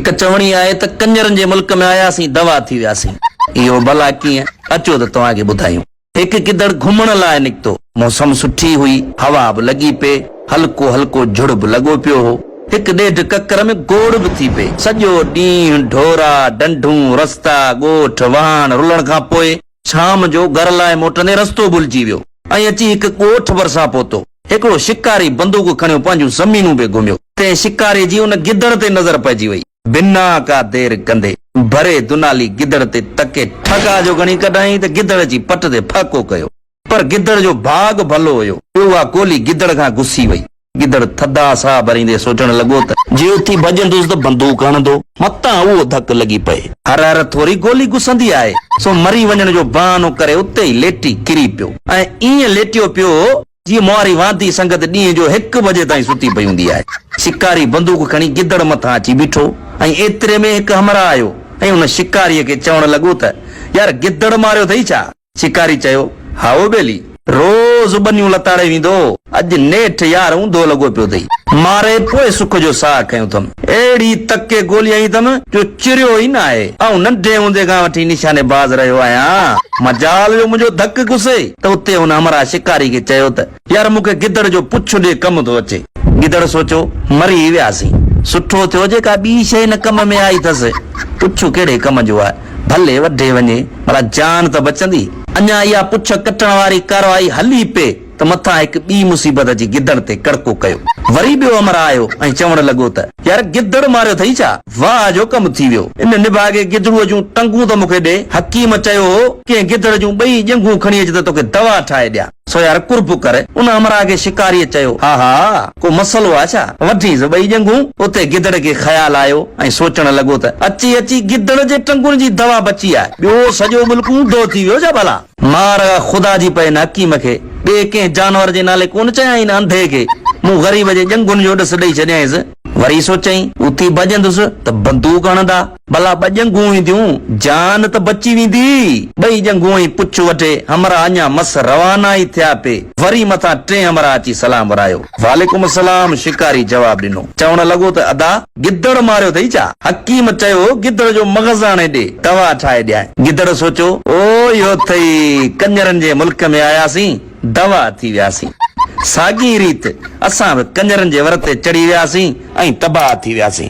هڪ چوڻي آهي ته ڪڃرن جي ملڪ ۾ آياسين دوا ٿي وياسين. اهو ڀلا ڪيئن؟ اچو ته توهان کي ٻڌايون. هڪ گدڙ گهمڻ لاء نڪتو. موسم سٺي هئي، هوا به لڳي پئي، هلڪو هلڪو جهڙ به لڳو پيو هو. هڪ ڏيڍ ڪڪر ۾ گوڙ به ٿي پئي. سڄو ڏينهن ڍورا، ڍنڍون، رستا، ڳوٺ، واهڻ رلڻ کان پوء شام جو گهر لاء موٽندي رستو ڀلجي ويو ۽ اچي هڪ ڳوٺ ڀرسان پهتو. هڪڙو شڪاري بندوق کڻيو پنهنجون زمينون پئي گهميو. تنهن شڪاري جي ان گدڙ تي نظر پئجي وئي. بنا ڪا دير ڪندي ڀري دنالي گدڙ تي تڪي ٺڪاء جو گهڻي ڪڍائين ته گدڙ اچي پٽ تي ڦهڪو ڪيو. پر گدڙ جو ڀاڳ ڀلو هيو جو اها گولي گدڙ کان گسي وئي. گدڙ ٿڌا ساهه ڀريندي سوچڻ لڳو ته. جي اٿي ڀڄندس ته بندوق هڻندو، متان اهو ڌڪ لڳي پئي. هر هر ٿوري گولي گسندي آهي، سو مري وڃڻ جو بهانو ڪري اتي ئي ليٽي ڪري پيو ۽ ائين ليٽيو پيو هو، جيئن مواري واندي سنگت ڏينهن جو هڪ بجي تائين ستي پئي هوندي آهي. شڪاري بندوق کڻي گدڙ مٿان اچي بيٺو ۽ ايتري ۾ هڪ همراهه آيو ۽ ان شڪاريء کي چوڻ لڳو ته، يار گدڙ ماريو اٿئي ڇا؟ شڪاري چيو، هائو ٻيلي، روز ٻنيون لتاڙي ويندو هو، اڄ نيٺ يار اونڌو لڳو پيو اٿئي. ماري پوء سک جو ساهه کنيو اٿم. اهڙي تڪي گولي هنئي اٿم جو چريو ئي ناهي. آئون ننڍي هوندي کان وٺي نشاني باز رهيو آهيان. مجال جو منهنجو ڌڪ گسي ته اتي هن همراهه شڪاري کي چيو ته. يار مون کي گدڙ جو پڇ ڏي ڪم ٿو اچي. گدڙ سوچيو، مري ئي وياسين. سٺو ٿيو جي ڪا ٻي شيء نه ڪم ۾ آئي ٿس. پڇ ڪهڙي ڪم جو آهي. ڀلي وڍي وڃي، ڀلا جان ته بچندي. اڃا اها پڇ ڪٽڻ واري ڪارروائي هلي پئي ته مٿان هڪ ٻي مصيبت اچي گدڙ تي ڪڙڪو ڪيو. وري ٻيو همراهه آيو ۽ چوڻ لڳو ته، يار گدڙ ماريو اٿئي ڇا؟ واهه جو ڪم ٿي ويو. ان نڀاڳي گدڙوء جون ٽنگون ته مون کي ڏي. حڪيم چيو هو، ڪنهن گدڙ جون ٻئي ڄنگهون کڻي اچ ته توکي دوا ٺاهي ڏيان. سو يار قرب ڪر. ان همراهه کي شڪاريء چيو، ها ها، ڪو مسئلو آ ڇا؟ وڍينس ٻئي ڄنگهون. اتي گدڙ کي خيال آيو ۽ سوچڻ لڳو ته، اچي اچي گدڙ جي ٽنگن جي دوا بچي آهي، ٻيو سڄو ملڪ اونڌو ٿي ويو ڇا ڀلا؟ مار خدا جي پئي ان حڪيم کي، ٻئي ڪنهن جانور جي نالي ڪونه چيائين ان انڌي کي، مون غريب جي ڄنگهن جو ڏس ڏئي ڇڏيائينس. وري سوچيائين، اٿي ڀڄندس ته بندوق هڻندا، ڀلا ٻه ڄنگهون اينديون، جان ته بچي ويندي. ٻئي ڄنگهون ۽ پڇ وڍي همراهه اڃا مس روانا ئي ٿيا پي، وري مٿان ٽئين همراهه اچي سلام ورايو. وعليڪم السلام شڪاري جواب ڏنو. چوڻ لڳو ته ادا، گدڙ ماريو اٿئي ڇا؟ حڪيم چيو، گدڙ جو مغز آڻي ڏي، دوا ٺاهي ڏيانء. گدڙ سوچيو، او اهو اٿئي، ڪڃرن جي ملڪ ۾ آياسين، دوا ٿي وياسين. ساڳي ريت اسان به ڪڃرن جي ور تي چڙهي وياسين ۽ تباهه ٿي وياسين.